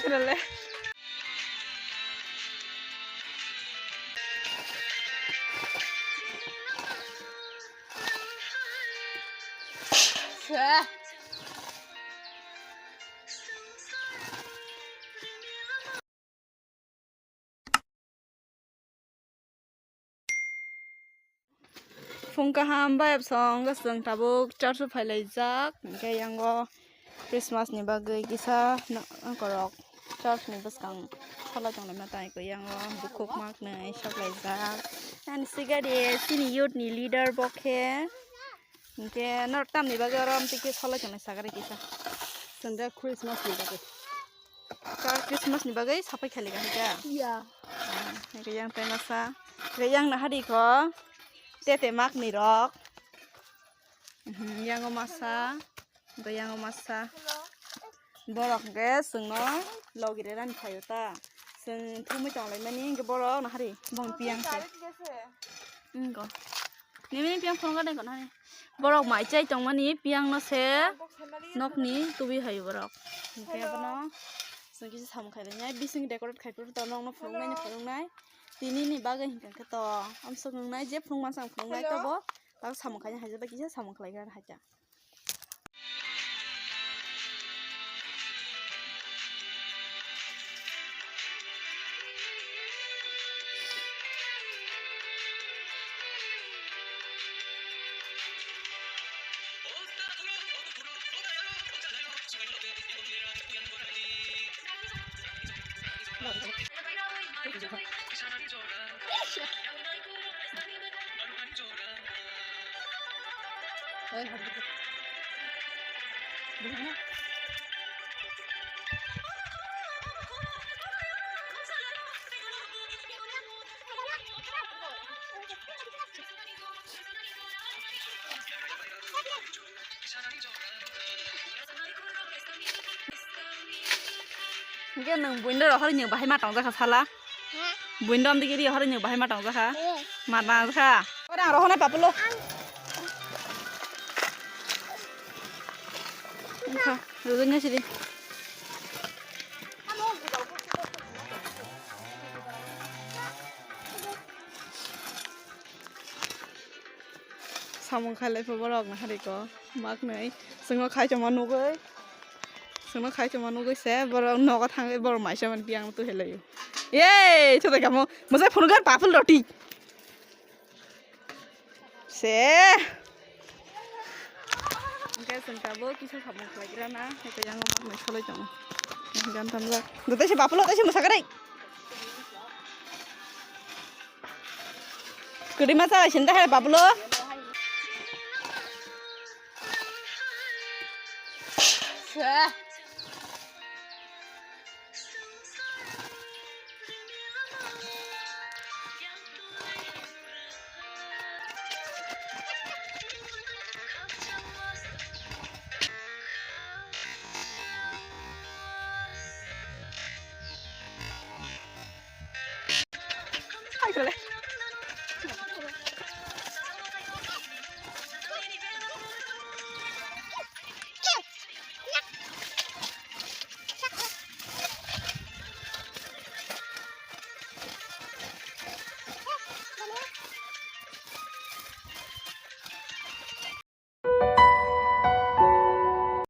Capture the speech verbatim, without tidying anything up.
Rale. Phung kaham bayap song, chwng tabuk church o phailaijak, hwnkhe yango Christmas ni bagwi kisa nakorok church ni bwskang kholai tonglaima tai khe yango bukhuk maknwi soklaijak. Ani sigari chini youth ni leader bo khe, hwnkhe norok tamni bagwi oro amtwi khe solai tongnai sagari kisa. Chwng da Christmas ni bagwi. Church Christmas ni bagwi sapai khali ka hika. Iya. Hwnkhe yang tai masa. Hwnkhe yang nahari kho. Tete mak ni rok. Mhm, yango masa. Hwnkhe yango masa. Borok hwnkhe chwngno logi re rani phaio ta. Chwng thumwi tonglaimani hwnkhe borok nahari. Bong piyang se. Wngko. Nini piyang phone ka dengko nahari. Borok mai chai tongmani piyang no se nokni tubi hai borok. Hwnkhe bono chwng kisa samung khailai nai, bising decorate khai phuru to nokno phunuknai ni phunuknai. Tini ni bagwi hwnkhe khe to amsuk nungnai je phunukma chang phunuknai to bo tak samung khaina haijak bai kisa samung khlai kha haita. Hingke nwng buino rok hori nwng bahai ma tongjakha sala? Buino amtwi kiri hori nwng bahai ma tongjakha? Ma tongjakha? Ora ang rohonai papulo. Wngkha, rwjaknai sidi. Samung khailai pho borok nahariko maknwi. Chwngno khai tongma nugwi. Chwngno khai tongma nugwi se borok nogo thangwi borok maisa mani piyang tu helai. Ye, chwtai kamo. Mwsai phunukar papul roti. Se. Hingke chwng tabuk kisa samung khlaigrana. Hingke yang maknwi solai tongo. Gan tamjak. Dotai se papul roti se mwsakarei. Kwdwima chalai sini da hai Bablo.